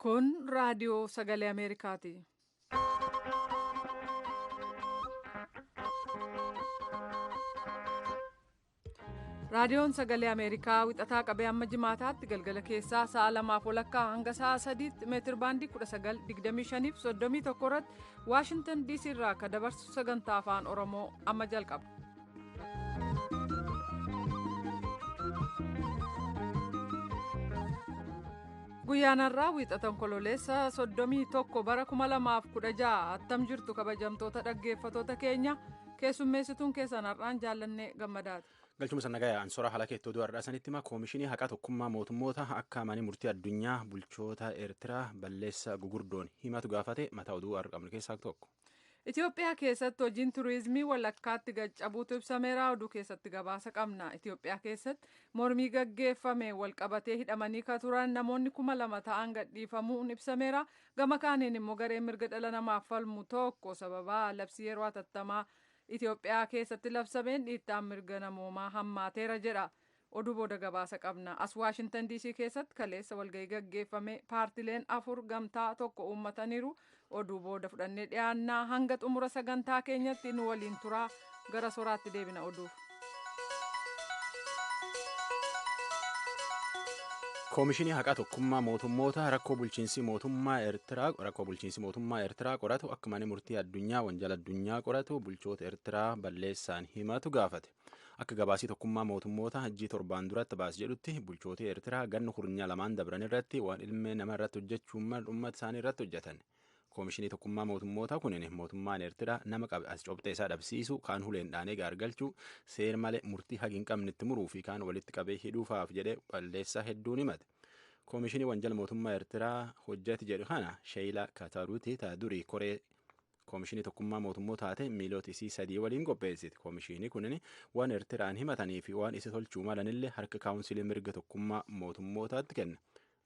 Kun raadiyoo sagalee Ameerikaati. Raadiyoon sagalee Ameerikaa wixataa qabee amma jimaataatti galgala keessaa sa'a lamaaf walakkaa hanga sa'a sadiitti meetir baandii 1925 fi 31 irratti Waashingtan DC irraa akka dabarsu sagantaa afaan Oromoo amma jalqaba. Guyyaan har'aa wiixata onkololeessa 31 bara 2016 attam jirtu kabajamtoota dhaggeeffatoota keenya keessummeessituun keessan har'aan jaallannee gammadaati. Galchuma sana ansora haala keettoo oduu har'aa sanitti hima koomishinii haqaa tokkummaa mootummoota akka amanii murtii addunyaa bulchoota Eertiraa balleessa gugurdoon himatu gaafate mataa oduu argamnu keessaa tokko. Itoophiyaa keessatti hojiin turizimii walakkaatti gad-cabuutu ibsameera. Oduu keessatti gabaasa qabna. Itoophiyaa keessatti mormii gaggeeffame walqabatee hidhamanii kan turan namoonni 2000 ta'an gadhiifamuun ibsameera. Gama kaaniin immoo gareen mirga dhala namaaf falmu tokko sababa labsii yeroo hatattamaa Itoophiyaa keessatti labsameen dhiittaan mirga namoomaa hammaateera jedha. Oduu booda gabaasa qabna. As Waashintan DC keessatti kaleessa walgahii gaggeeffame paartileen afur gamtaa tokko uummataniiru. Oduu booda fudhannee dhiyaannaa hanga xumura sagantaa keenyatti nu waliin turaa gara soraatti deebina oduuf. Koomishinii haqaa tokkummaa mootummoota rakkoo bulchiinsi mootummaa Eertiraa rakkoo bulchiinsi mootummaa Eertiraa qoratu akka mana murtii addunyaa wanjala addunyaa qoratu bulchoota Eertiraa balleessaan himatu gaafate. Akka gabaasii tokkummaa mootummoota hajjii torbaan duratti baas jedhutti bulchoota Eertiraa ganna kurnya lamaan dabran irratti waan ilmee nama irratti hojjechuun mal uummata isaanii irratti hojjetan. Koomishinii tokkummaa mootummoota kunin mootummaan Eertiraa nama qabe as cobxee isaa dhabsiisu kaan huleen dhaanee gaargalchuu seer malee murtii haqi hin qabne itti muruu fi kaan walitti qabee hidhuufaaf jedhee balleessaa hedduun himate. Koomishinii wanjala mootummaa Eertiraa hojjete jedhu kana Sheeyilaa Kataruuti ta durii koree koomishinii tokkummaa mootummoota taate miilota isii sadii waliin qopheessite. Koomishinii kunin waan Eertiraan himatanii fi waan isa tolchuu malanillee harka kaawunsilii mirga tokkummaa mootummootaatti kenna.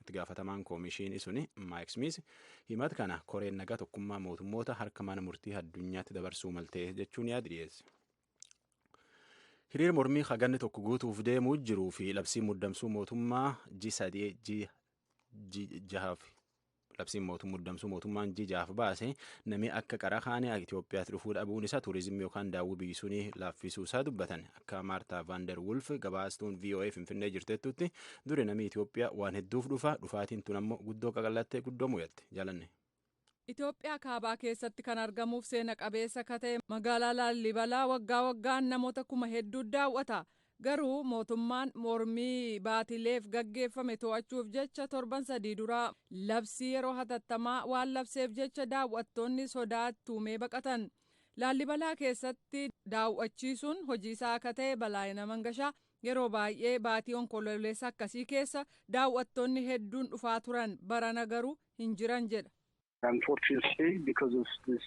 Itti gaafatamaan koomishinii suni Maayik Smiis himata kana koreen nagaa tokkummaa mootummoota harka mana murtii addunyaatti dabarsuu maltee jechuun yaada dhiyeesse. Hiriir mormii haganni tokko guutuuf deemuu jiruu fi labsii muddamsuu mootummaa G3 G jahaaf labsiin muddamsuu mootummaan G jahaaf baase namni akka qara kaanii Itoophiyaatti dhufuu dhabuun isaa turizimii yookaan daawwii biyyi sunii laaffisuu isaa dubbatan akka Maartaa Vander Wulf gabaastuun VOA Finfinnee jirtettutti duri namni Itoophiyaa waan hedduuf dhufa dhufaatiin tun ammoo guddoo qaqallattee guddoo mu'atte jaalanne. Itoophiyaa kaabaa keessatti kan argamuuf seena qabeessa ka ta'e magaalaa Laallibalaa waggaa waggaan namoota kuma hedduu daawwata. Garuu mootummaan mormii baatileef gaggeeffame to'achuuf jecha torban sadii duraa labsii yeroo hatattamaa waan labseef jecha daawwattoonni sodaattuumee baqatan. Laallibalaa keessatti daawwachiisuun hojii isaa akka ta'e Balaayina Mangashaa yeroo baay'ee baatii onkololeessa akkasii keessa daawwattoonni hedduun dhufaa turan barana garuu hin jiran jedha. Unfortunately, because of this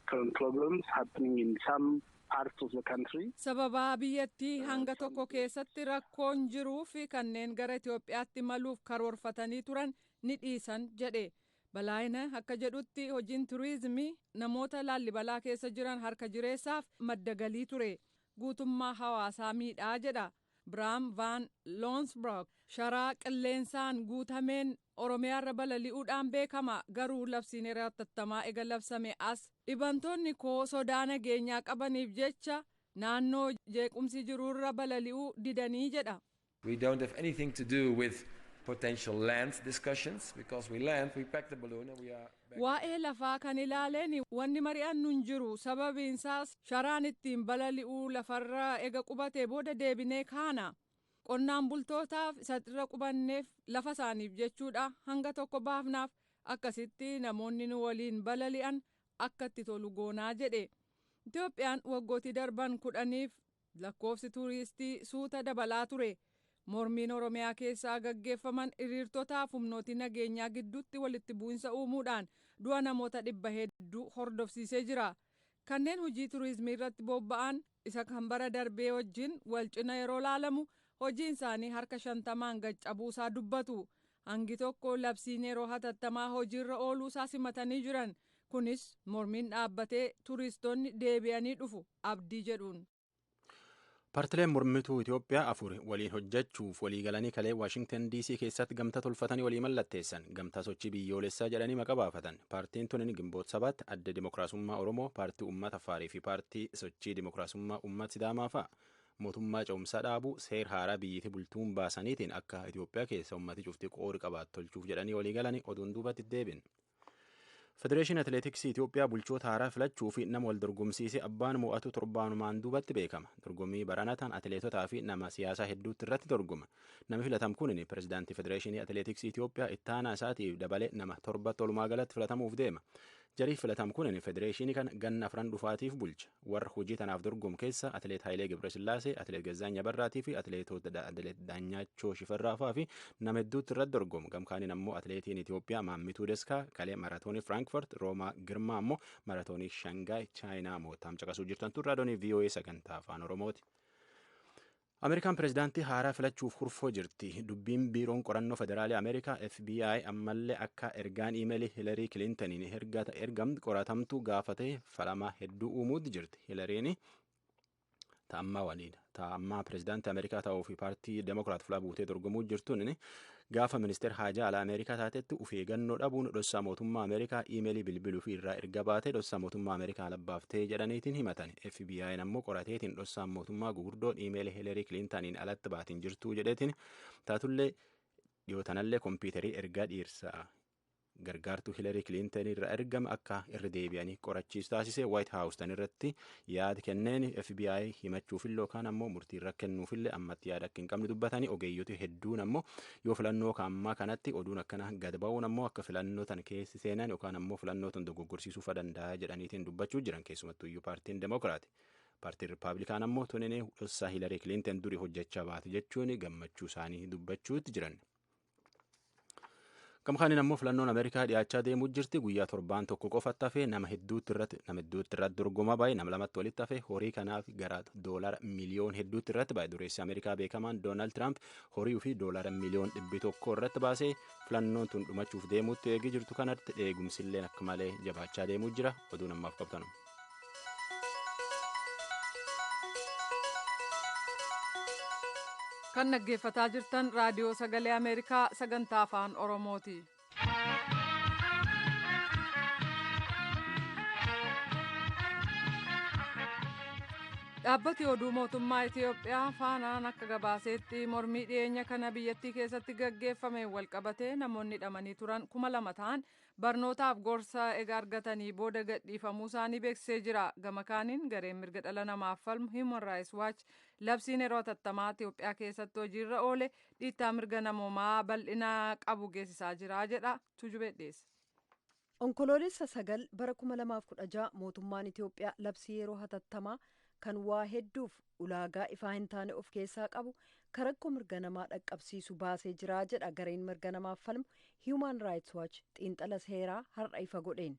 current problems happening in some parts of the country. Sababaa biyyattii hanga tokko keessatti rakkoon jiruu fi kanneen gara Itoophiyaatti maluuf karoorfatanii turan ni dhiisan jedhe. Balaayina akka jedhutti hojiin turizimii namoota Laallibalaa keessa jiran harka jireessaaf madda galii ture. Guutummaa hawaasaa miidhaa jedha. Biraam Van Loonsbrook sharaa qilleensaan guutameen Oromiyaarra balali'uudhaan beekama. Garuu labsiin yeroo hatattamaa ega labsame as dhibamtoonni koo sodaa nageenyaa qabaniif jecha naannoo jeequmsi jiruurra balali'uu didanii jedha. We don't have anything to do with potential land discussions because we land, we pack the balloon and we are back. Waa'ee lafaa kan ilaaleen wanni mari'annu hin jiru. Sababiinsaas sharaan ittiin balali'uu lafarra ega qubatee booda deebinee kaana. Qonnaan bultootaaf isarra qubanneef lafa isaaniif jechuudha hanga tokko baafnaaf akkasitti namoonni nu waliin balali'an akka itti tolu goonaa jedhe. Itoophiyaan waggootii darban 10f lakkoofsi tuuristii suuta dabalaa ture. Mormiin Oromiyaa keessaa gaggeeffaman hiriirtotaaf humnootii nageenyaa gidduutti walitti bu'insa uumuudhaan du'a namoota dhibba hedduu hordofsiisee jira. Kanneen hojii turizimii irratti bobba'an isa kan bara darbee wajjin wal cina yeroo laalamu hojiin isaanii harka 50n gad cabuusaa dubbatu. Hangi tokko labsiin yeroo hatattamaa hojiirra ooluusaa simatanii jiran. Kunis mormiin dhaabbatee turistoonni deebi'anii dhufu abdii jedhuun. Paartileen mormituu Itoophiyaa afur waliin hojjechuuf walii galanii kalee Waashingtan DC keessatti gamtaa tolfatanii walii mallatteessan. Gamtaa sochii biyyoolessaa jedhanii maqaa baafatan. Paartiin tun Gimboot Sabaatti, Adda Dimokiraasummaa Oromoo, Paartii Uummata Afaarii fi Paartii Sochii Dimokiraasummaa Uummata Sidaamaa fa'a. Mootummaa ce'umsaa dhaabuu, seer haaraa biyyatti bultuun baasaniitiin akka Itoophiyaa keessa uummati cufti qoori qabaatu tolchuuf jedhanii walii galanii oduun duubatti deebin. Federeeshinii Atileetiksii Itoophiyaa bulchoota haaraa filachuu fi nama wal dorgomsiise abbaan mo'atu torbaanumaan duubatti beekama. Dorgommii baranataan atileetotaa fi nama siyaasaa hedduutti irratti dorgoma. Namni filatamu kun pirezidaantii Federeeshinii Atileetiksii Itoophiyaa ittaanaa isaatiif dabalee nama torbatti walumaa galatti filatamuuf deema. Jarii filatamu kun federeeshinii kana ganna afran dhufaatiif bulcha. Warra hojii tanaaf dorgomu keessa atileet Hayilee Gabrasillaasee, atileet Gazaany Abarraatii fi atileetota atileet Daanyaachoo Shifarraafaa fi nama hedduutti irratti dorgomu. Gamkaaniin ammoo atileetiin Itoophiyaa Maammituu Deskaa kalee maraatoonii Firaankfurt, Roomaa Girmaa ammoo maraatoonii Shangaay Chaayinaa mootaam caqasuu jirtan tun raadiyoonii VOA sagantaa afaan Oromooti. Ameerikaan pirezidaantii haaraa filachuuf hurfoo jirti. Dubbiin biiroon qorannoo federaalii Ameerikaa FBI ammallee akka ergaan iimeelii Hilarii Kilintaniin ergamtu qoratamtu gaafatee falama hedduu uumuutti jirti. Hilariin ta'ammaa waliin ta'ammaa pirezidaantii Ameerikaa ta'uu fi paartii Demokiraat fulaa buutee dorgomuu jirtuun gaafa ministeera haajaa alaa Ameerikaa taatetti of eeggannoo dhabuun dhossaa mootummaa Ameerikaa iimeelii bilbiluu fi irraa erga baatee dhossaa mootummaa Ameerikaa labbaaftee jedhaniitiin himatan. FBI'n ammoo qorateetiin dhossaan mootummaa gugurdoon iimeelii Hilarii Kilintaniin alatti baatiin jirtuu jedheetiin taatullee dhiyoo tanallee kompiitarii ergaa dhiirsaa gargaartuu Hilarii Kilintan irraa ergame akka irra deebi'anii qorachiisu taasise. White House tan irratti yaada kenneen FBI himachuufillee yookaan ammoo murtii irra kennuufillee ammatti yaada akka hin qabne dubbatanii, ogeeyyoti hedduun ammoo yoo filannoo ammaa kanatti oduun akkana gad ba'uun ammoo akka filannoo tan keessi seenan yookaan ammoo filannoo tan dogoggorsiisuu fa danda'a jedhaniitiin dubbachuu jiran, keessumattuu iyyuu paartiin Demokiraati. Paartiin Rippaabilikaan ammoo tunini dhossaa Hilarii Kilintan durii hojjechaa baate jechuun gammachuu isaanii dubbachuutti jiran. Gamkaaniin ammoo filannoon Ameerikaa dhiyaachaa deemuu jirti. Guyyaa torbaan tokko qofatti hafee nama hedduutti irratti dorgomaa baay'ee nama lamatti walitti hafe. Horii kanaaf gara doolara miliyoon hedduutti irratti baay'ee dureessi Ameerikaa beekamaan Doonaald Tiraamp horii fi doolara miliyoon 100 irratti baasee filannoon tun dhumachuuf deemuutti eegii jirtu kanatti eegumsillee akka malee jabaachaa deemuu jira. Oduun ammaaf qabtanu. Kan dhaggeeffataa jirtan raadiyoo sagalee Ameerikaa sagantaa afaan Oromooti. Dhaabbati oduu mootummaa Itoophiyaa faanaan akka gabaaseetti mormii dhiyeenya kana biyyattii keessatti gaggeeffame walqabatee namoonni hidhamanii turan 2000 ta'an barnootaaf gorsa ega argatanii booda gadhiifamuu isaanii beeksisee jira. Gama kaaniin gareen mirga dhala namaaf falmu Human Rights Watch labsiin yeroo hatattamaa Itoophiyaa keessatti hojiirra oole dhiittaa mirga namoomaa bal'ina qabu geessisaa jira jedha. Tujubee dhiyeessa. Onkoloolessa 9 bara 2016 mootummaan Itoophiyaa labsii yeroo hatattamaa kan waa hedduuf ulaagaa ifaa hin taane of keessaa qabu kan rakkoo mirga namaa dhaqqabsiisu baasee jira jedha gareen mirga namaaf falmu Human Rights Watch xiinxala seeraa har'a ifa godheen.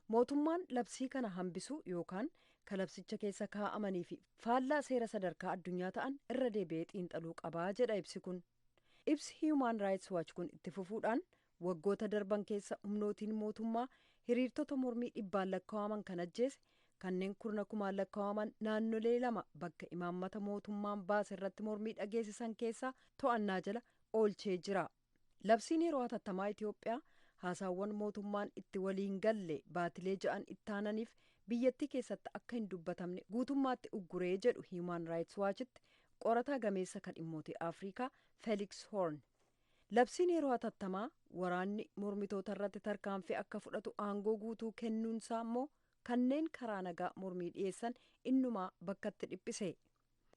Mootummaan labsii kana hambisuu yookaan kan labsicha keessa kaa'amanii fi faallaa seera sadarkaa addunyaa ta'an irra deebi'ee xiinxaluu qabaa jedha ibsi kun. Ibsi Human Rights Watch kun itti fufuudhaan waggoota darban keessa humnootiin mootummaa hiriirtota mormii dhibbaan lakkaa'aman kan ajjeese, kanneen kurna kumaan lakkaa'aman naannolee lama bakka imaammata mootummaan baase irratti mormii dhageessisan keessaa to'annaa jala oolchee jira. Labsiin yeroo hatattamaa Itoophiyaa haasaawwan mootummaan itti waliin galle baatilee ja'an ittaananiif biyyattii keessatti akka hin dubbatamne guutummaatti ugguree jedhu Human Rights Watchitti qorataa gameessa kan dhimmoota Afrikaa Felix Horn. Labsiin yeroo hatattamaa waraanni mormitoota irratti tarkaanfii akka fudhatu aangoo guutuu kennuunsaa immoo kanneen karaa nagaa mormii dhiyeessan innumaa bakkatti dhiphise.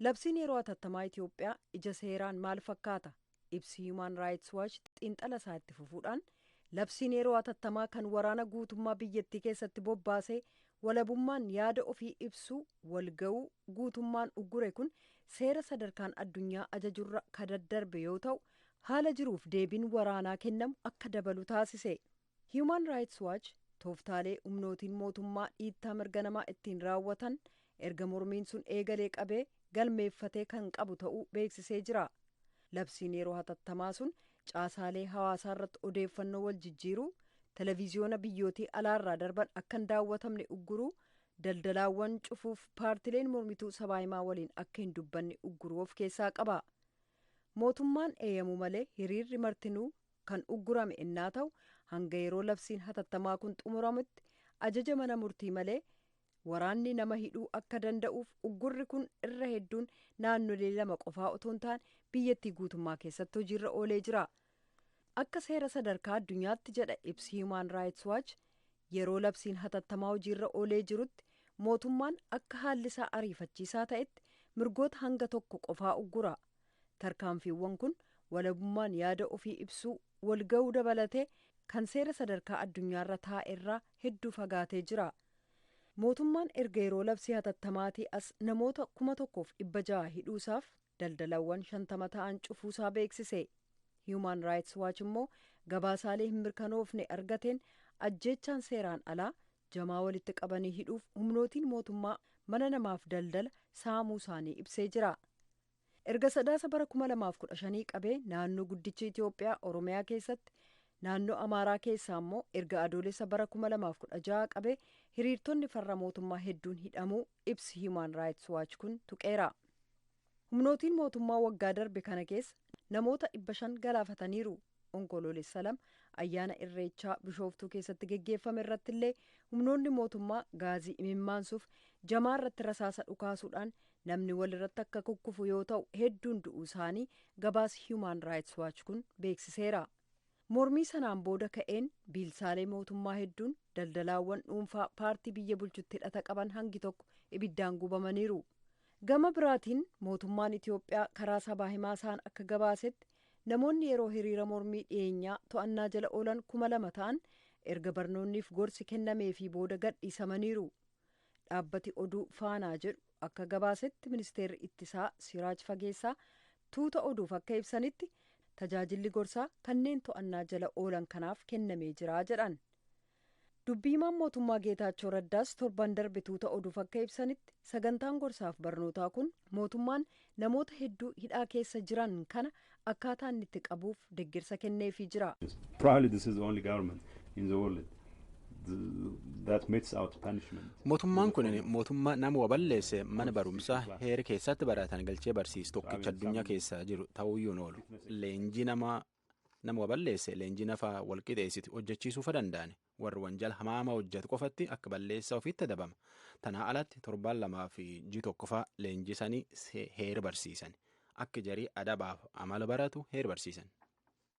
Labsiin yeroo hatattamaa Itoophiyaa ija seeraan maal fakkaata? Ibsi Human Rights Watch xiinxala isaa itti fufuudhaan labsiin yeroo hatattamaa kan waraana guutummaa biyyattii keessatti bobbaasee walabummaan yaada ofii ibsuu walga'uu guutummaan uggure kun seera sadarkaan addunyaa ajajurra ka daddarbe yoo ta'u, haala jiruuf deebiin waraanaa kennamu akka dabalu taasise. Human Rights Watch tooftaalee humnootiin mootummaa dhiittaa mirga namaa ittiin raawwatan erga mormiin sun eegalee qabee galmeeffatee kan qabu ta'uu beeksisee jira. Labsiin yeroo hatattamaa sun caasaalee hawaasaa irratti odeeffannoo wal jijjiiruu, televiziyoona biyyootii alaarraa darban akka hin daawwatamne ugguruu, Daldalaawwan cufuuf, paartileen mormituu sabaa himaa waliin akka hin dubbanne ugguruu of keessaa qaba. Mootummaan eeyyamu malee hiriirri martinuu kan uggurame innaa ta'u, hanga yeroo labsiin hatattamaa kun xumuramutti ajaja mana murtii malee waraanni nama hidhuu akka danda'uuf uggurri kun irra hedduun naannolee lama qofaa otoo hin taane biyyattii guutummaa keessatti hojiirra oolee jira. Akka seera sadarkaa addunyaatti, jedha ibsi Human Rights Watch, yeroo labsiin hatattamaa hojiirra oolee jirutti mootummaan akka haalli isaa ariifachiisaa ta'etti mirgoota hanga tokko qofaa uggura. Tarkaanfiiwwan kun walabummaan yaada ofii ibsuu, walga'uu dabalatee kan seera sadarkaa addunyaarra taa'e irraa hedduu fagaatee jira. Mootummaan erga yeroo labsii hatattamaatii as namoota 1600 hidhuusaaf daldalawwan 50 ta'an cufuusaa beeksise. Human Rights Watch immoo gabaasaalee hin mirkanoofne argateen ajjeechaan seeraan alaa, jamaa walitti qabanii hidhuuf humnootiin mootummaa mana namaaf daldala saamuu isaanii ibsee jira. Erga Sadaasa bara 2015 qabee naannoo guddicha Itiyoophiyaa Oromiyaa keessatti, naannoo Amaaraa keessaa immoo erga Adoolessa bara 2016 qabee hiriirtonni farra mootummaa hedduun hidhamuu ibsi Human Rights Watch kun tuqeera. Humnootiin mootummaa waggaa darbe kana keessa namoota 500 galaafataniiru. Onkoloolessa 2 ayyaana Irreechaa Bishooftuu keessatti geggeeffame irratti illee humnoonni mootummaa gaazii imimmaansuuf jamaa irratti rasaasa dhukaasuudhaan namni wal irratti akka kukkufu yoo ta'u, hedduun du'uu isaanii gabaasi Human Rights Watch kun beeksiseera. Mormii sanaan booda ka'een biilsaalee mootummaa hedduun, daldalaawwan dhuunfaa paartii biyya bulchutti hidhata qaban hangi tokko ibiddaan gubamaniiru. Gama biraatiin mootummaan Itiyoophiyaa karaa sabaa himaa isaan akka gabaasetti, namoonni yeroo hiriira mormii dhiyeenyaa to'annaa jala oolan 2000 ta'an erga barnoonniif gorsi kennameefii booda gadhiisamaniiru. Dhaabbati oduu Faanaa jedhu akka gabaasetti, ministeerri ittisaa Siraaj Fageessaa tuuta oduuf akka ibsanitti, tajaajilli gorsaa kanneen to'annaa jala oolan kanaaf kennamee jira jedhan. Dubbii himaan mootummaa Geetaachoo Raddaas torban darbe tuuta oduuf akka ibsanitti, sagantaan gorsaaf barnootaa kun mootummaan namoota hedduu hidhaa keessa jiran kana akkaataa inni itti qabuuf deeggarsa kenneefii jira. Probably this is the only government in the world that metes out punishment. Mootummaan kun mootummaa nama waballeesse mana barumsaa heera keessatti baratan galchee barsiisu tokkicha addunyaa keessa jiru ta'uyyuu hin oolu. Leenjii nama waballeesse, leenjii nafa walqixeessitu hojjechiisuu fa danda'an, warri wanjala hamaama hojjetu qofatti akka balleessaa ofiitti adabama. Tanaa alatti torbaan 2 fi ji 1 faa leenjisanii heera barsiisan. Akka jarii adabaaf amala baratu heera barsiisan.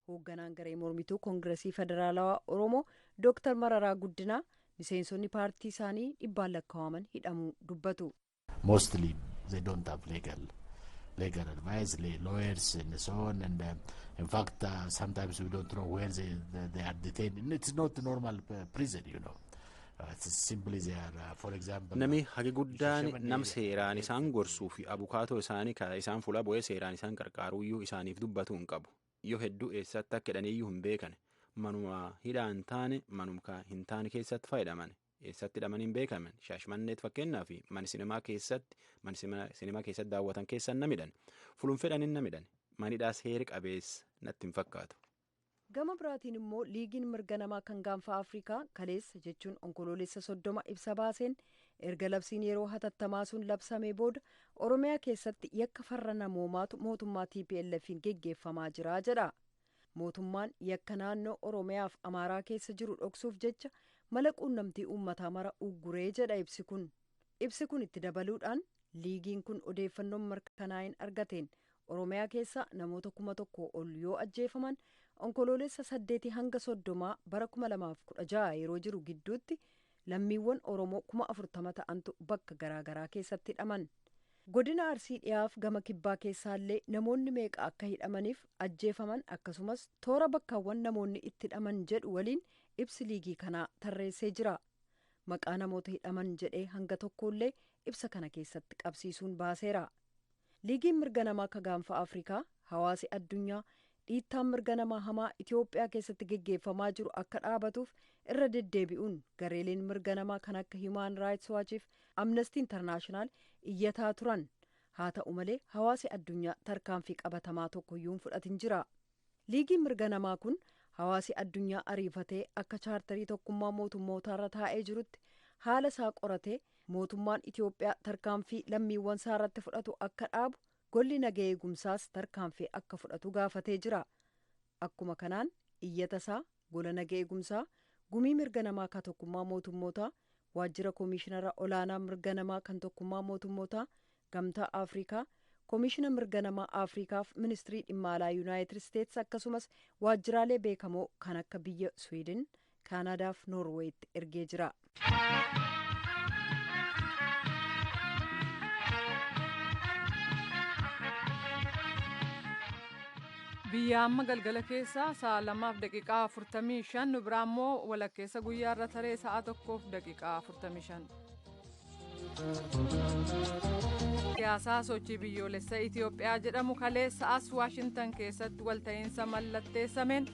Hoogganaan garee mormituu Koongiresii Federaalawaa Oromoo Dooktar Mararaa Guddinaa miseensonni paartii isaanii dhibbaan lakkaa'aman hidhamuu dubbatu. Mostly they don't have legal advice, lawyers and so on, and in fact sometimes we don't know where they are detained. It's not normal prison. It's simply they are, for example. Nami hagi guddaan nam seeraan isaan gorsuu fi abukaatoo isaanii ka isaan fuula bu'ee seeraan isaan qarqaaruyyuu isaaniif dubbatu hin qabu. Yoo hedduu eessatti akka hidhaniyyuu hin beekan. Manuma hidhaa hin taane, manuma hin taane keessatti fayyadaman. Eessatti hidhaman hin beekaman. Shaashimanneet fakkeenyaa fi mana sinimaa keessatti, mana sinimaa keessatti daawwatan keessan na midhan. Fulun fedhanin na midhan. Manidhaa seera qabeessa natti hin fakkaatu. Gama biraatiin immoo Liigiin Mirga Namaa kan Gaanfa Afrikaa kaleessa, jechuun Onkoloolessa 30, ibsa baaseen erga labsiin yeroo hatattamaa sun labsamee booda Oromiyaa keessatti yakka farra namoomaatu mootummaa TPLF'n geggeeffamaa jira jedha. Mootummaan yakka naannoo Oromiyaaf Amaaraa keessa jiru dhoksuuf jecha mala quunnamtii uummataa mara ugguree jedha ibsi kun. Ibsi kun itti dabaluudhaan liigiin kun odeeffannoon mirkanaa'in argateen Oromiyaa keessa namoota 1000 ol yoo ajjeefaman, Onkoloolessa 8 hanga 30 bara 2016 yeroo jiru gidduutti lammiiwwan Oromoo 40,000 ta'antu bakka garaagaraa keessatti hidhaman. Godina Arsii Dhiyaaf gama kibbaa keessaallee namoonni meeqa akka hidhamaniif ajjeefaman, akkasumas toora bakkaawwan namoonni itti hidhaman jedhu waliin ibsi liigii kanaa tarreessee jira. Maqaa namoota hidhaman jedhee hanga tokkollee ibsa kana keessatti qabsiisuun baaseera. Liigiin Mirga Namaa akka Gaanfa Afrikaa hawaasi addunyaa dhiittaan mirga namaa hamaa Itiyoophiyaa keessatti geggeeffamaa jiru akka dhaabatuuf irra deddeebi'uun gareeleen mirga namaa kan akka Human Rights Watchiif Amnesty International iyyataa turan. Haa ta'u malee, hawaasi addunyaa tarkaanfii qabatamaa tokkoyyuu hin fudhatin jira. Liigiin mirga namaa kun hawaasi addunyaa ariifatee akka chaartarii Tokkummaa Mootummootaarra taa'ee jirutti haala isaa qoratee Mootummaan Itiyoophiyaa tarkaanfii lammiiwwan isaa irratti fudhatu akka dhaabu, golli nagaa eegumsaas tarkaanfii akka fudhatu gaafatee jira. Akkuma kanaan iyyata isaa gola nagaa eegumsaa, gumii mirga namaa kan tokkummaa mootummootaa, waajjira koomishinara olaanaa mirga namaa kan tokkummaa mootummootaa, Gamtaa Afrikaa, koomishina mirga namaa Afrikaaf ministirii dhimma alaa Yuunaayitid Isteetsi, akkasumas waajjiraalee beekamoo kan akka biyya Swiidin, Kaanaadaaf Noorweetti ergee jira. Biyya amma galgala keessaa 2:45, nu biraa immoo walakkeessa guyyaa irra taree 1:45. Siyaasaa sochii biyyoolessa Itiyoophiyaa jedhamu kaleessa as Waashintan keessatti walta'iinsa mallatteessameen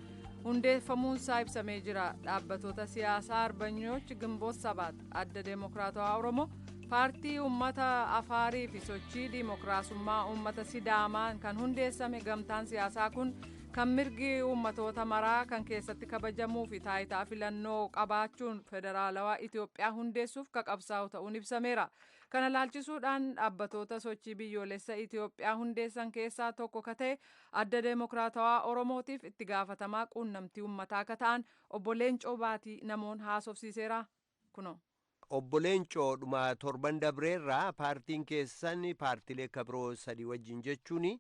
hundeeffamuunsaa ibsamee jira. Dhaabbatoota siyaasaa Arbanyoch Gimboot 7, Adda Deemokiraatawaa Oromoo, Paartii Uummata Afaarii fi Sochii Diimokiraasummaa Uummata Sidaamaan kan hundeessame gamtaan siyaasaa kun kan mirgi uummatoota maraa kan keessatti kabajamuu fi taayitaa filannoo qabaachuun federaalawaa Itiyoophiyaa hundeessuuf kaqabsaa'u ta'uun ibsameera. Kana laalchisuudhaan dhaabbatoota sochii biyyoolessa Itiyoophiyaa hundeessan keessaa tokko ka ta'e Adda Deemokiraatawaa Oromootiif itti gaafatamaa quunnamtii uummataa akka ta'an obbo Leencoo Baatii namoon haasofsiiseera kuno. Obbo Leencoo, dhuma torban dabreerraa paartiin keessan paartiilee kabiroo sadii wajjin, jechuun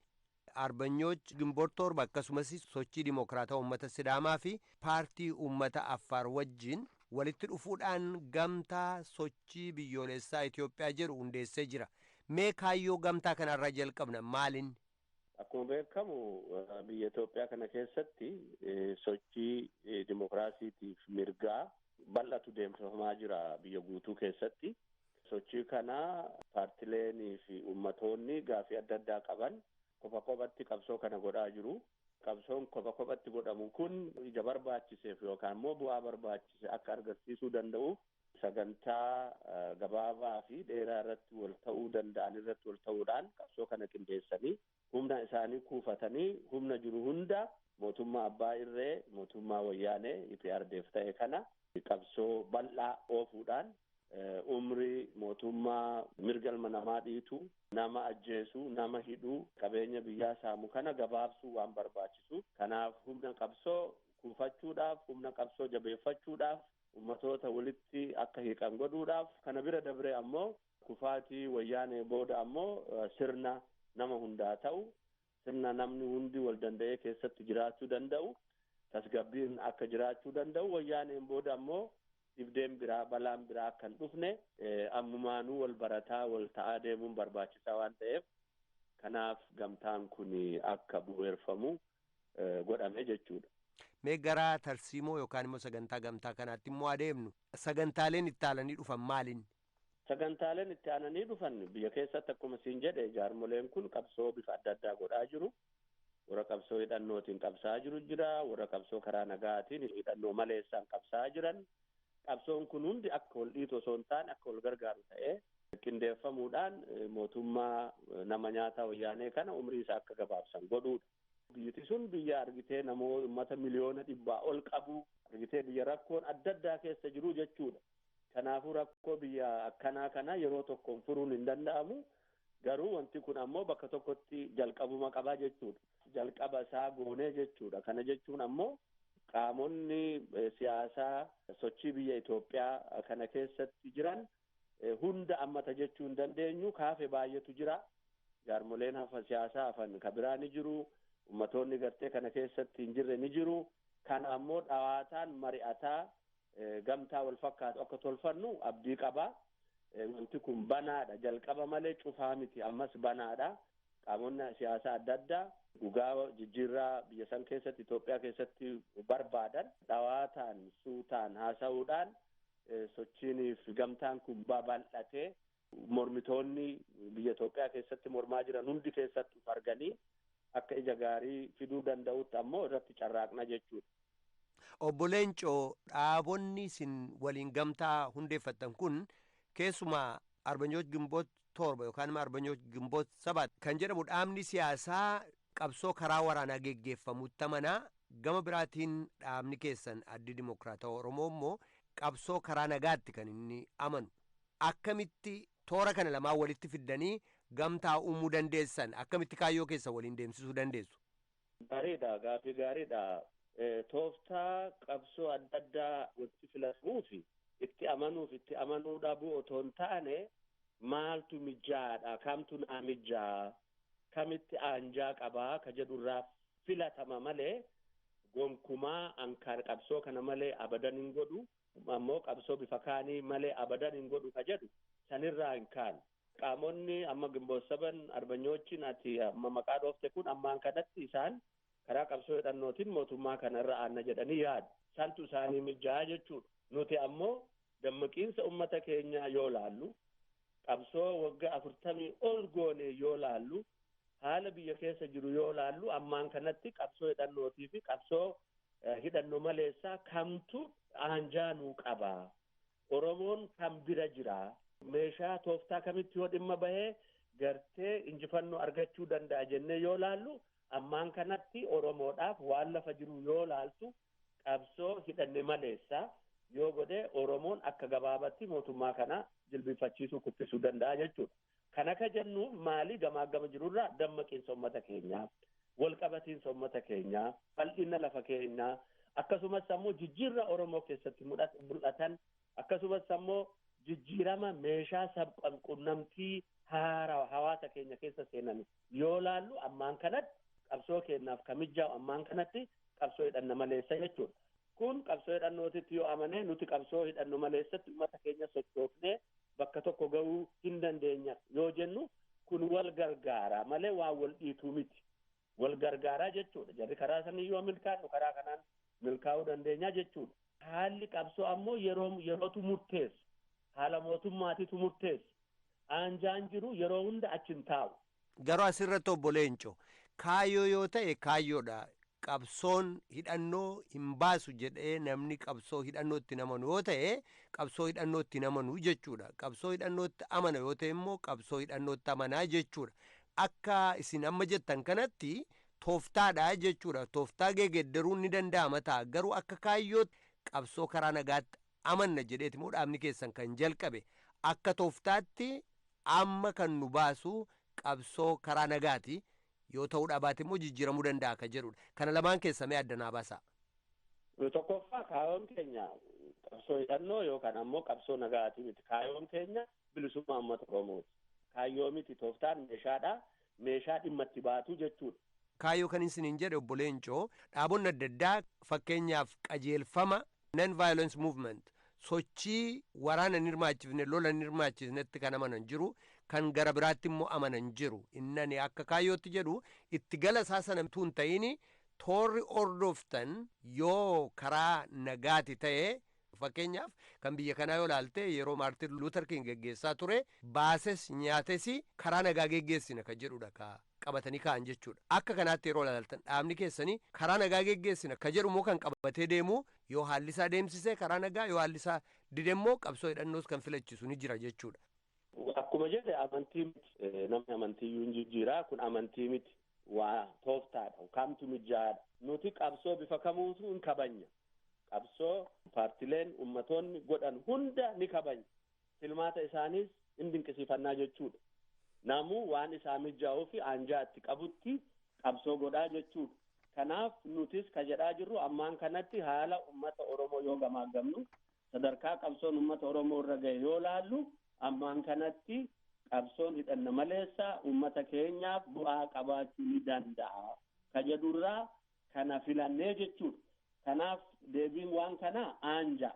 Arbanyoch Gimboot 7, akkasumas Sochii Dimokiraataa Uummata Sidaamaa fi Paartii Uummata Affaar wajjin walitti dhufuudhaan gamtaa sochii biyyoolessaa Itoophiyaa jedhu hundeessee jira. Mee kaayyoo gamtaa kanarraa jalqabna, maalin? Akkuma beekamu, biyya Itoophiyaa kana keessatti sochii dimokiraasiitiif mirgaa bal'atu deemsifamaa jira biyya guutuu keessatti. Sochii kana paartileenii fi uummatoonni gaafii adda addaa qaban kopha kophatti qabsoo kana godhaa jiru. Qabsoon kopha kophatti godhamu kun ija barbaachiseef yookaan immoo bu'aa barbaachise akka argamsiisuu danda'uuf, sagantaa gabaabaa fi dheeraa irratti wal ta'uu danda'an irratti wal ta'uudhaan qabsoo kana qindeessanii, humna isaanii kuufatanii, humna jiru hunda mootummaa abbaa irree, mootummaa wayyaanee EPRDF ta'e kana qabsoo bal'aa oofuudhaan, umrii mootummaa mirga ilma namaa dhiitu, nama ajjeesu, nama hidhuu, qabeenya biyyaa saamu kana gabaabsuu waan barbaachisu, kanaaf humna qabsoo kuufachuudhaaf, humna qabsoo jabeeffachuudhaaf, ummatoota walitti akka hiiqan godhuudhaaf, kana bira dabree ammoo kufaatii wayyaanee booda ammoo sirna nama hundaa ta'u, sirna namni hundi wal danda'ee keessatti jiraachuu danda'u, tasgabbiin akka jiraachuu danda'u, wayyaaneen booda ammoo dhibdeen biraa, balaan biraa akka hin dhufne, ammumaanuu wal barataa wal ta'aa deemuun barbaachisaa waan ta'eef, kanaaf gamtaan kun akka bu'uureffamu godhame jechuudha. Mee gara tarsiimoo yookaan immoo sagantaa gamtaa kanaatti immoo adeemnu. Sagantaaleen itti aananii dhufan maalin? Sagantaaleen itti aananii dhufan, biyya keessatti akkuma siin jedhe, jaarmoleen kun qabsoo bifa adda addaa godhaa jiru. Warra qabsoo hidhannootiin qabsaa jiru jira, warra qabsoo karaa nagaatiin hidhannoo maleessaan qabsaa jiran. Qabsoon kun hundi akka wal dhiitu osoo hin taane, akka wal gargaaru ta'ee qindeeffamuudhaan mootummaa nama nyaataa wayyaanee kana umrii isaa akka gabaabsan godhuudha. Biyyiti sun biyya argitee namoota uummata miliyoona 100 ol qabu, argitee biyya rakkoon adda addaa keessa jiru jechuudha. Kanaafuu rakkoo biyya akkanaa kana yeroo tokkoon furuun hin danda'amu. Garuu wanti kun ammoo bakka tokkotti jalqabuma qabaa jechuudha. Jalqaba isaa goonee jechuudha. Kana jechuun ammoo qaamonni siyaasaa sochii biyya Itoophiyaa kana keessatti jiran hunda ammata jechuu hin dandeenyu. Kaafe baay'eetu jira. Jaarmoleen hafa siyaasaa hafan ka biraa ni jiru. Ummatoonni gartee kana keessatti hin jirre ni jiru. Kana ammoo dhawaataan mari'ataa gamtaa wal fakkaatu akka tolfannu abdii qaba. Wanti kun banaadha. Jalqaba malee cufaa miti. Ammas banaadha. Qaamonni siyaasaa adda addaa dhugaa jijjiirraa biyya san keessatti, Itoophiyaa keessatti barbaadan, dhawaataan suutaan haasa'uudhaan sochiiniif gamtaan kun babal'atee, mormitoonni biyya Itoophiyaa keessatti mormaa jiran hundi keessatti uf arganii akka ija gaarii fiduu danda'utti ammoo irratti carraaqna jechuudha. Obbo Leencoo, dhaabonni isin waliin gamtaa hundeeffattan kun, keessumaa Arbanyoot Gimboot 7 yookaan immoo Arbanyoot Gimboot 7 kan jedhamu, dhaabni siyaasaa qabsoo karaa waraanaa geggeeffamutti amanaa, gama biraatiin dhaabni keessan Addi Dimokiraatawaa Oromoo immoo qabsoo karaa nagaatti kan inni amanu. Akkamitti toora kana lamaan walitti fiddanii gamtaa uumuu dandeessan? Akkamitti kaayyoo keessa waliin deemsisuu dandeessu? Gaariidha, gaaffii gaariidha. Tooftaa qabsoo adda addaa walitti filatamuu fi itti amanuuf itti amanuu dhabuu otoo hin taane, maaltu mijaadha, kamtu naa mijaa, kamitti aanjaa qabaa ka jedhurraa filatama malee, gonkumaa ankaan qabsoo kana malee abadan hin godhu, ammoo qabsoo bifa kaanii malee abadan hin godhu ka jedhu sanirraa hin kaane. Qaamonni amma Ginboot 7, arbanyoochin ati amma maqaa dhoofte kun, ammaan kanatti isaan karaa qabsoo hidhannootiin mootummaa kana irra aanna jedhanii yaadu. Santu isaanii mijaa jechuudha. Nuti ammoo dammaqiinsa ummata keenyaa yoo laallu, qabsoo waggaa 40 ol goone yoo laallu, haala biyya keessa jiru yoo laallu, ammaan kanatti qabsoo hidhannootii fi qabsoo hidhannoo maleessaa kamtu aanjaanuu qaba? Oromoon kam bira jira? Meeshaa tooftaa kamitti yoo dhimma bahee gartee injifannoo argachuu danda'a jennee yoo laallu, ammaan kanatti Oromoodhaaf waan lafa jiru yoo laaltu, qabsoo hidhanne maleessaa yoo godhe Oromoon akka gabaabatti mootummaa kana jilbifachiisuu, kuffisuu danda'a jechuudha. Kana ka jennuuf maali? Gamaa gama jirurraa dammaqiinsa uummata keenyaa, walqabatiinsa uummata keenyaa, bal'ina lafa keenyaa, akkasumas ammoo jijjiirra Oromoo keessatti mul'atan, akkasumas ammoo jijjiirama meeshaa sabquunnamtii haaraa hawaasa keenya keessa seenan yoo laallu, ammaan kanatti qabsoo keenyaaf kamijjaa'u ammaan kanatti qabsoo hidhanna maleessa jechuudha. Kun qabsoo hidhannootitti yoo amane, nuti qabsoo hidhannu maleessatti uummata keenya sochoofnee bakka tokko gahuu hin dandeenya yoo jennu, kun wal gargaaraa malee waan wal dhiituu miti. Wal gargaaraa jechuudha. Jarri karaa sanii yoo milkaa'u, karaa kanaan milkaa'uu dandeenya jechuudha. Haalli qabsoo ammoo yeroo yerootu murteessa. Haala mootummaatitu murteessa. Aanjaan jiru yeroo hunda achi hin taa'u. Garuu asirratti, obbo Leenco, kaayyoo yoo ta'e kaayyoodha. Qabsoon hidhannoo hin baasu jedhee namni qabsoo hidhannootti amanu yoo ta'e, qabsoo hidhannootti amanu jechuudha. Qabsoo hidhannootti amana yoo ta'e immoo qabsoo hidhannootti amanaa jechuudha. Akka isin amma jettan kanatti tooftaadha jechuudha. Tooftaa geegeddaruun ni danda'ama ta'a. Garuu akka kaayyootti qabsoo karaa nagaatti amanna jedheeti immoo dhaabni keessan kan jalqabe. Akka tooftaatti amma kan nu baasu qabsoo karaa nagaati. Yoo ta'uu dhabaate immoo jijjiiramuu danda'a ka jedhudha. Kana lamaan keessa mee adda naa baasa. Tokkoffaa, kaayyoon keenya qabsoo hidhannoo yookaan ammoo qabsoo nagaati miti. Kaayyoon keenya bilisummaa uummata Oromooti. Kaayyoo miti, tooftaan meeshaadha. Meeshaa dhimma itti baatu jechuudha. Kaayyoo kan isiniin jedhe, obbo Leencoo, dhaabonni adda addaa fakkeenyaaf qajeelfama non violence movement, sochii waraana hin hirmaachifne, lola hin hirmaachisnetti kan amanan jiru, kan gara biraatti immoo amanan jiru. Innani akka kaayyootti jedhu itti gala isaa sana tun ta'in, toorri ordoftan yoo karaa nagaati ta'e, fakkeenyaaf kan biyya kanaa yoo laalte, yeroo Maartin Luuter King geggeessaa ture, baases nyaates karaa nagaa geggeessina kan jedhudha ka qabatanii ka'an jechuudha. Akka kanaatti yeroo laaltan, dhaabni keessanii karaa nagaa geggeessina ka jedhu immoo kan qabatee deemu, yoo haalli isaa deemsise karaa nagaa, yoo haalli isaa dide immoo qabsoo hidhannoos kan filachisu ni jira jechuudha. Akkuma jedhe, amantii miti. Namni amantii iyyuu hin jijjiiraa, kun amantii miti. Waa tooftaadha. Kamtu mijaa'aadha? Nuti qabsoo bifa kamuutu hin kabanya. Qabsoo paartileen ummatoonni godhan hunda ni kabanya. Filmaata isaaniis hin dinqisiifannaa jechuudha. Namuu waan isaa mijaa'uu fi aanjaa itti qabutti qabsoo godhaa jechuudha. Kanaaf nutis ka jedhaa jirru, ammaan kanatti haala ummata Oromoo yoo gamaagamnu, sadarkaa qabsoon ummata Oromoo irra gahe yoo laallu, ammaan kanatti qabsoon hidhanna maleessa ummata keenyaaf bu'aa qabaachuu ni danda'a ka jedhurraa kana filannee jechuudha. Kanaaf deebiin waan kanaa aanja.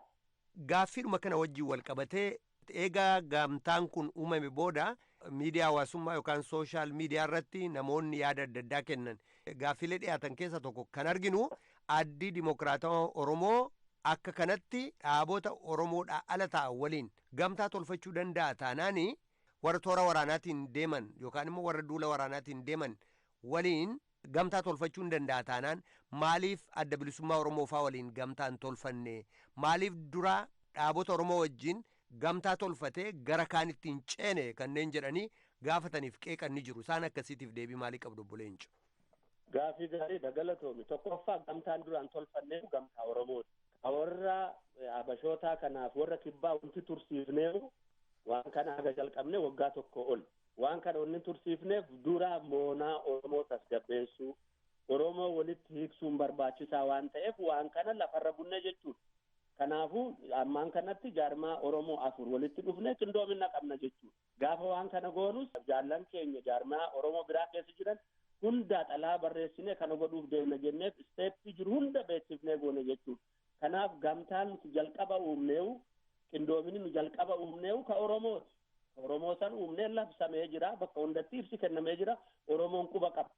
Gaaffiidhuma kana wajjin wal qabatee, eegaa gamtaan kun uumame booda miidiyaa hawaasummaa yookaan social media irratti namoonni yaada adda addaa kennan, gaaffiilee dhiyaatan keessa tokko kan arginu, Addii Dimokiraatawaa Oromoo akka kanatti dhaabota Oromoodhaa ala ta'an waliin gamtaa tolfachuu danda'a taanaani, warra toora waraanaatiin deeman yookaan immoo warra duula waraanaatiin deeman waliin gamtaa tolfachuu hin danda'a taanaan, maaliif Adda Bilisummaa Oromoo faa waliin gamtaa hin tolfanne? Maaliif dura dhaabota Oromoo wajjin gamtaa tolfatee gara kaanitti hin ceene kanneen jedhanii gaafataniif qeeqan ni jiru. Isaan akkasiitiif deebii maalii qabdu, obbo Leenco? Gaafii gaariidha, galatoomi. Tokkoffaa, gamtaan duraan tolfannee gamtaa Oromooti. Warra Abashootaa kanaaf warra kibbaa wanti tursiifneeru Waan kana haga jalqabne waggaa 1 ol. Waan kana wanni tursiifneef dura moonaa Oromoo tasgabbeessuu, Oromoo walitti hiiksuun barbaachisaa waan ta'eef waan kana lafarra bunne jechuudha. Kanaafuu ammaan kanatti jaarmaa Oromoo 4 walitti dhufne qindoomina qabna jechuudha. Gaafa waan kana goonus jaallan keenya jaarmaa Oromoo biraa keessa jiran hunda xalaa barreessine kana godhuuf deemna jenneef isteeppii jiru hunda beeksifnee goone jechuudha. Kanaaf gamtaan nuti jalqaba uumneewu, qindoomini nu jalqaba uumneewu ka Oromooti. Oromoo san uumnee labsamee jira, bakka hundatti ibsi kennamee jira, Oromoon quba qaba.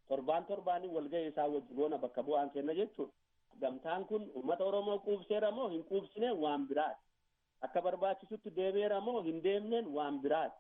Torbaan torbaanii walgahii isaa wajji goona bakka bu'aan kenna jechuudha. Gamtaan kun uummata Oromoo quubseera moo hin quubsine waan biraati. Akka barbaachisutti deemeera moo hin deemneen waan biraati.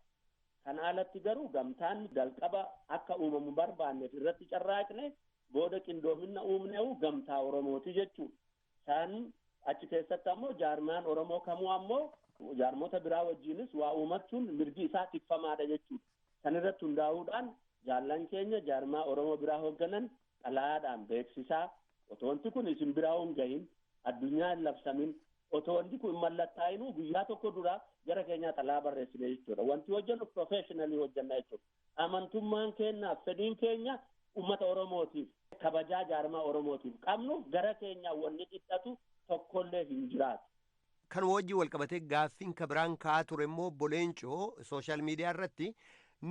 Kana alatti garuu gamtaan jalqaba akka uumamu barbaanneef irratti carraaqne booda qindoomina uumneewu gamtaa Oromooti jechuudha. Isaan achi keessatti ammoo jaarmaan Oromoo kamuu ammoo jaarmota biraa wajjinis waa uumachuun mirgi isaa tikfamaadha jechuudha. Kan irratti hundaa'uudhaan jaallan keenya jaarmaa Oromoo biraa hoogganan xalayaadhaan beeksisaa, otoo wanti kun isin biraa hin gahin, addunyaa hin labsamin, otoo wanti kun mallattaa'inuu guyyaa tokko dura gara keenyaa xalayaa barreessine jechuudha. Wanti hojjennu professionally hojjenna jechuudha. Amantummaan keenyaaf fedhiin keenya uummata Oromootiif, kabajaa jaarmaa Oromootiif qabnu gara keenyaa wanni dhidhatu tokkollee hin jiraatu. Kan wajjin walqabatee gaaffiin kabiraan ka'aa ture immoo Boleencoo sooshaal miidiyaa irratti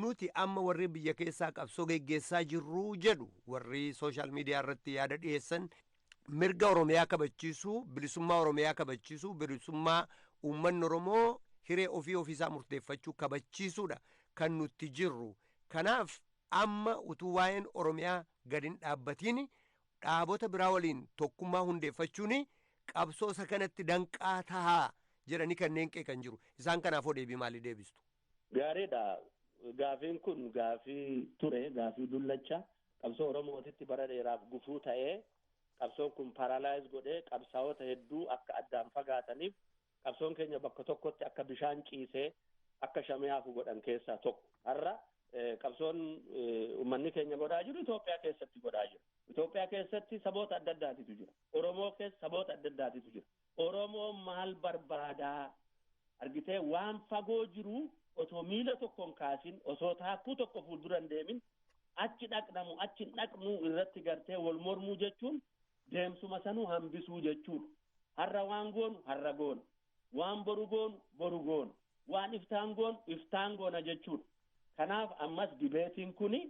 nuti amma warri biyya keessaa qabsoo geggeessaa jirru jedhu warri sooshaal miidiyaa irratti yaada dhiyeessan mirga Oromiyaa kabachiisuu, bilisummaa Oromiyaa kabachiisuu, bilisummaa uummanni Oromoo hiree ofii ofiisaa murteeffachuu kabachiisuudha kan nuti jirru. Kanaaf amma utuu waa'een Oromiyaa gadi hin dhaabbatiin dhaabota biraa waliin tokkummaa hundeeffachuun qabsoo isa kanatti danqaa tahaa jedhanii kanneen qeeqan jiru. Isaan kanaafoo deebii maalii deebistu? Gaariidha. Gaafiin kun gaafii ture, gaafii dullacha. Qabsoo Oromootitti bara dheeraaf gufuu ta'ee qabsoon kun paralaayiz godhee qabsaa'ota hedduu akka addaan fagaataniif qabsoon keenya bakka tokkotti akka bishaan ciisee akka shamee hafu godhan keessaa tokko. Har'a qabsoon uummanni keenya godhaa jiru Itoophiyaa keessatti godhaa jira. Itoophiyaa keessatti saboota adda addaatitu jira. Oromoo keessa saboota adda addaatitu jira. Oromoo maal barbaadaa? Argitee waan fagoo jiru otoo miila tokkoon kaasin, osoo taakkuu tokko fuuldura hin deemin achi dhaqnamu achi dhaqnuu irratti gartee wal mormuu jechuun deemsuma sanuu hambisuu jechuudha. Har'a waan goonu har'a goona. Waan boru goonu boru goona. Waan iftaan goonu iftaan goona jechuudha. Kanaaf ammas dibeetiin kuni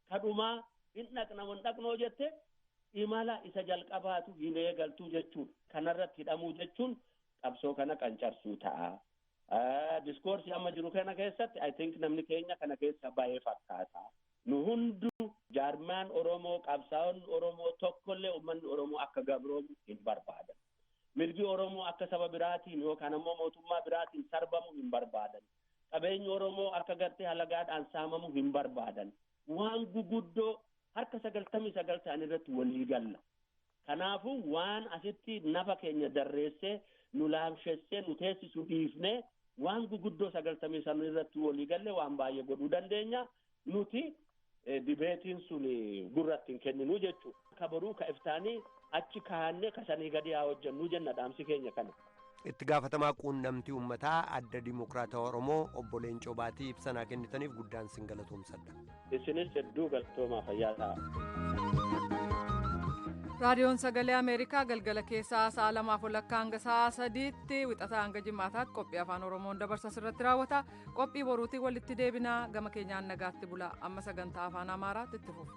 kadhumaa hin dhaqnamu hin dhaqnoo jette imala isa jalqabaatu hin eegaltuu jechuudha. Kanarratti hidhamuu jechuun qabsoo kana qancarsuu ta'a. Diskoorsii amma jiru kana keessatti I think namni keenya kana keessa baay'ee fakkaata. Nu hunduu jaarmaan Oromoo, qabsaa'onni Oromoo tokkollee uummanni Oromoo akka gabroomu hin barbaadan. Mirgi Oromoo akka saba biraatiin yookaan ammoo mootummaa biraatiin sarbamu hin barbaadan. Qabeenyi Oromoo akka gartee halagaadhaan saamamu hin barbaadan. Waan guguddoo harka 99 ta'an irratti walii galla. Kanaafuu waan asitti nafa keenya darreessee nu laamshessee nu teessisu dhiifnee waan guguddoo 99 irratti walii galle waan baay'ee godhuu dandeenya. Nuti dibeetiin sun gurratti hin kenninu jechuudha. Ka boruu ka iftaanii achi kaannee kasanii gadi haa hojjennu jenna dhaamsi keenya kana. Itti gaafatamaa quunnamtii uummataa adda Dimokiraatawaa Oromoo obbo Leencoo Baatii ibsanaa kennitaniif guddaan sin galatoomsadha. Isinis hedduu galatoomaa fayyaa ta'a. Raadiyoon Sagalee Ameerikaa galgala keessaa sa'a 2:30 hanga sa'a 3tti wixataa hanga jimaataatti qophii afaan Oromoon dabarsa irratti raawwata. Qophii boruutiin walitti deebinaa gama keenyaan nagaatti bulaa. Amma sagantaa afaan Amaaraatti itti fufa.